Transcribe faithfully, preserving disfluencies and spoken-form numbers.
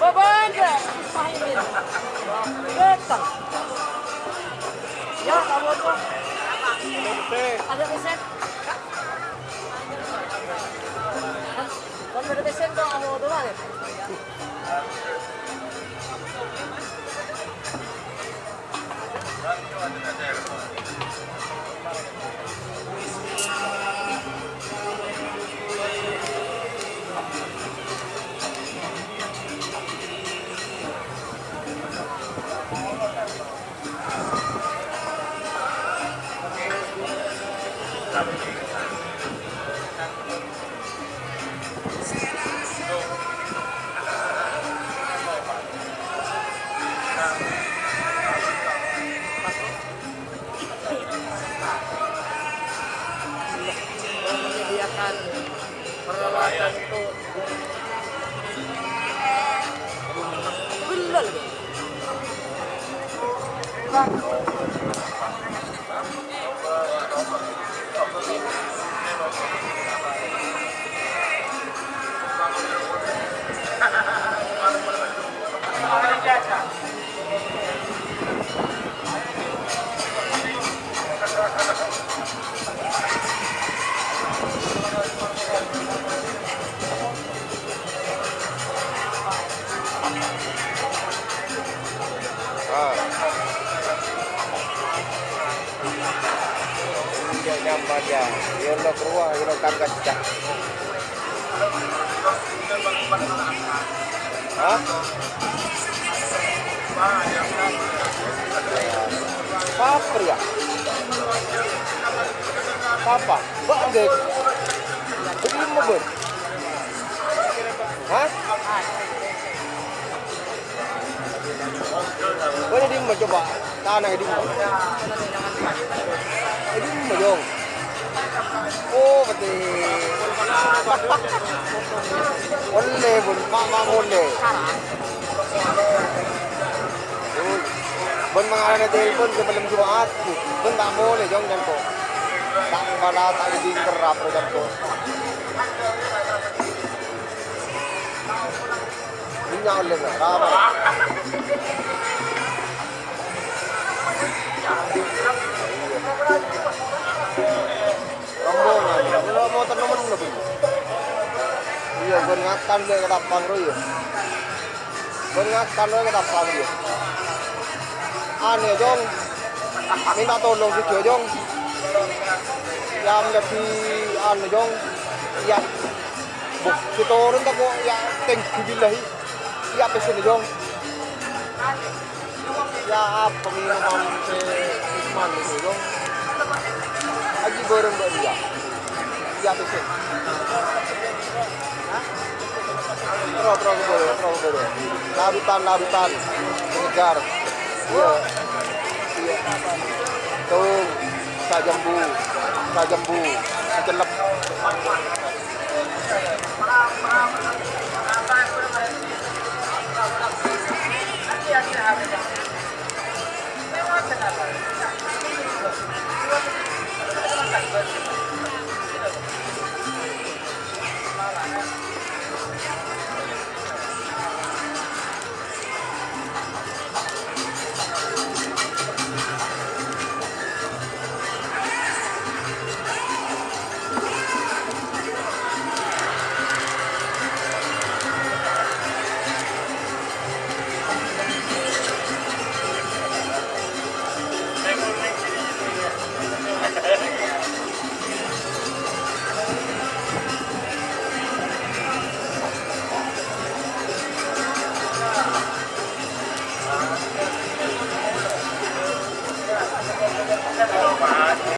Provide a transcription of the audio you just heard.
Babanda Ismail. Datang. Ya, kamu tuh. Ada pesen? Kalau ada pesen, kok kamu tuh, Bang? Menyediakan peralatan untuk belal. Ah. Enjâ' nyamana, yâ. Yâ, lo' keluar, yâ, lo' kangkacca. Hah? Apa, yâ? Apa? Bâ', Dek. Bâ'dimma, Bun? Hah? Bâ'na è dimma coba? Tana è dimma? È dimma, Jong? Oh, pètè. Ollè, Bun. Ma', ma' molè. Bun, mangkana telpon ka malem Jumat. Bun, ta' molè, Jong, jâ' engko'. Ta' pala ta' èdingker apa, jâ' engko'. Minnya' ollè, Bun. Rama. Rombongan, iyâ, motor nemen lebbi. Iyâ, bân ngakan dâ' ka Tapang rowa, iyâ. Bân ngakan dâ' ka Tapang, iyâ. Anè, Jong. Minta tolong ghi, Jong. Yâ, lebbi, anu, Jong. Iyâ. Boh, sè toron tako', iyâ, tèngghi billahi. Iyâ, pèssèna, Jong. Yâ, apa ngènom sè manis, Jong? Ajiyâ bhâreng bâ'na, yâ. Yâ, pèssè. Terro, terro ka bârâ', terro ka bârâ'. Larutan, larutan. Segar. Iyâ. Iyâ. Tong, sajembu. Sajembu. Sacellep.